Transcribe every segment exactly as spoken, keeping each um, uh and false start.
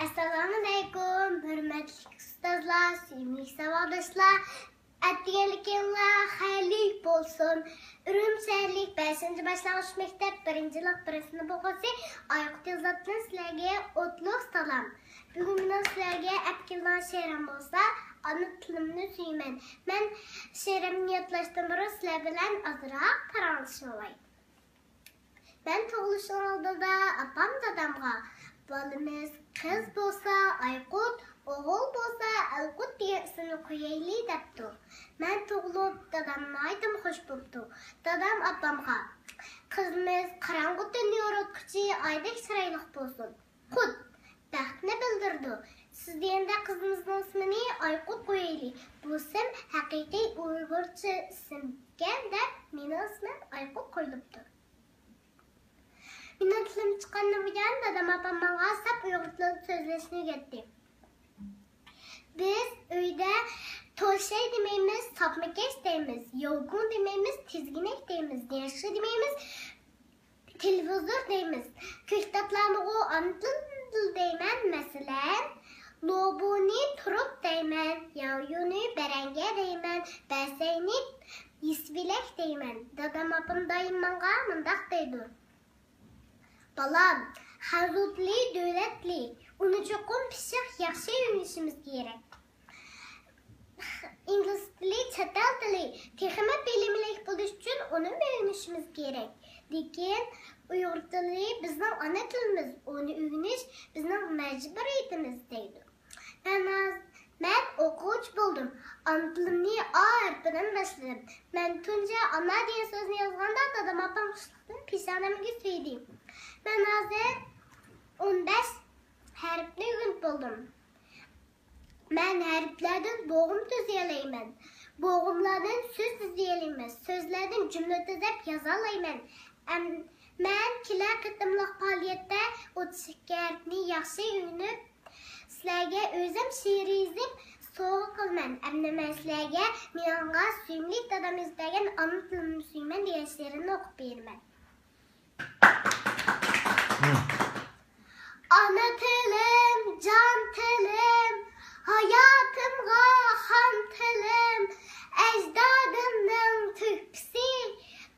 ئەسسالامۇئەلەيكۇم، ھۆرمەتلىك ئۇستازلار، سۆيۈملۈك ساۋاقداشلار. ئەتىگەنلىكىڭلار خەيرلىك بولسۇن. ئۈرۈمچى شەھەرلىك بەشىنچى باشلانغۇچ مەكتەپ بىرىنچى يىللىق بىرىنچى سىنىپ ئوقۇغۇچىسى ئايقۇت ئىززەتتىن سىلەرگە ئوتلۇق سالام. بۈگۈن مېنىڭ سىلەرگە ئەپ كېلىدىغان شېئىرىم بولسا، ئانا تىلىمنى سۆيىمەن. مەن شېئىرىمنى يادلاشتىن بۇرۇن سىلەر بىلەن ئازراق پاراڭلىشىۋالاي. مەن تۇغۇلۇشنىڭ ئالدىدا ئاپام دادامغا، بالىمىز قىز بولسا ئايقۇت، ئوغۇل بولسا ئەلقۇت دېگەن ئىسىمنى قويايلى دەپتۇ. مەن تۇغۇلۇپ، دادام ناھايىتىمۇ خوش بوپتۇ. دادام ئاپامغا، قىزىمىز قاراڭغۇ تۈننى يورۇتقۇچى ئايدەك چىرايلىق بولسۇن. قۇت بەختنى بىلدۈرىدۇ. سىز دېگەندەك قىزىمىزنىڭ ئىسمىنى ئايقۇت قويايلى. بۇ ئىسىم ھەقىقىي ئۇيغۇرچە ئىسىمكەن دەپ مېنىڭ ئىسمىم ئايقۇت قويۇلۇپتۇ. مېنىڭ تىلىم چىققاندىن بۇيان دادام ئاپام ماڭا ساپ ئۇيغۇر تىلىدا سۆزلەشنى ئۆگەتتى. بىز ئۆيدە توشاي دېمەيمىز، ساپمىكەش دەيمىز، ياۋگۇڭ دېمەيمىز، تىزگىنەك دەيمىز، نياشى دېمەيمىز، تېلېۋىزور دەيمىز. كۆكتاتلارنىغۇ ئانا تىل دەيمەن، مەسىلەن، لوبۇنى تۇرۇپ دەيمەن، ياۋيۇنى بەرەڭگە دەيمەن، بەسەينى يېسىۋېلەك دەيمەن. دادام ئاپام دائىم ماڭا مۇنداق دەيدۇ: بالام، خەنزۇ تىلى دۆلەت تىلى، ئۇنى چوقۇم پىششىق ياخشى ئۆگىنىشىمىز كېرەك. ئىنگلىز تىلى چەت ئەل تىلى، تېخىمۇ بىلىملىك بولۇش ئۈچۈن ئۇنىمۇ ئۆگىنىشىمىز كېرەك. لېكىن ئۇيغۇر تىلى بىزنىڭ ئانا تىلىمىز، ئۇنى ئۆگىنىش بىزنىڭ مەجبۇرىيىتىمىز، دەيدۇ. مەن ھاز-، مەن ئوقۇغۇچى بولدۇم. ئانا تىلىمنى ئا ھەرپىدىن باشلىدىم. مەن تۇنجى ئانا دېگەن سۆزنى يازغاندا، دادام ئاپام خۇشلۇقتىن پېشانەمگە سۆيدى. مەن ھازىر ئون بەش ھەرپنى ئۆگىنىپ بولدۇم. مەن ھەرپلەردىن بوغۇم تۈزىيەلەيمەن. بوغۇملاردىن سۆز تۈزىيەلەيمەن. سۆزلەردىن جۈملە تۈزەپ يازالايمەن. ئەم-، مەن كېلەر قېتىملىق پائالىيەتتە ئوتتۇز ئىككى ھەرپنى ياخشى ئۆگىنىپ، سىلەرگە ئۆزۈم شېئىر يېزىپ سوۋغا قىلىمەن. ئەمدى مەن سىلەرگە مېنىڭغا سۆيۈملۈك دادام يېزىپ بەرگەن ئانا تىلىمنى سۆيىمەن دېگەن شېئىرىمنى ئوقۇپ بېرىمەن. ئانا تىلىم، جان تىلىم، ھاياتىمغا خان تىلىم، ئەجدادىمنىڭ تۆھپىسى،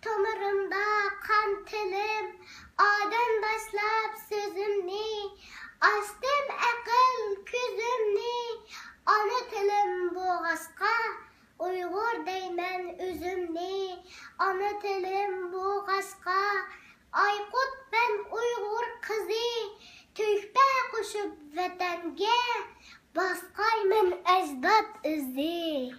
تومۇرۇمدا قان تىلىم، ئادىن باشلاپ سۆزۈمنى، ئاچتىم ئەقىل كۆزۈمنى، ئانا تىلىم بولغاچقا، ئۇيغۇر دەيمەن ئۆزۈمنى، ئانا تىلىم بولغاچقا، ئايقۇت مەن ئۇيغۇر قىزى، تۆھپە قوشۇپ ۋەتەنگە، باسقايمەن ئەجداد ئىزى.